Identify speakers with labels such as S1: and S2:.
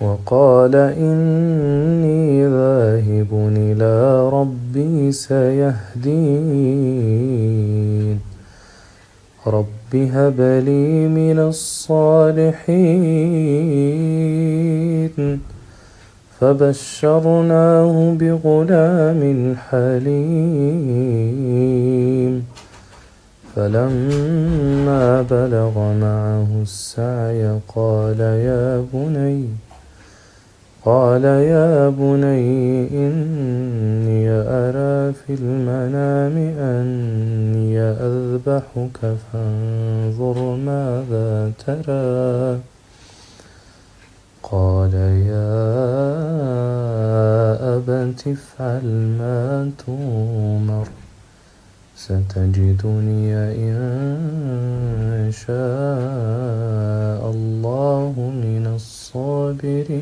S1: وقال إني ذاهب إلى ربي سيهدين. رب هب لي من الصالحين. فبشرناه بغلام حليم. فلما بلغ معه السعي قال يا بني إني أرى في المنام أني أذبحك فانظر ماذا ترى. قال يا أبت افعل ما تؤمر، ستجدني إن شاء الله من الصابرين.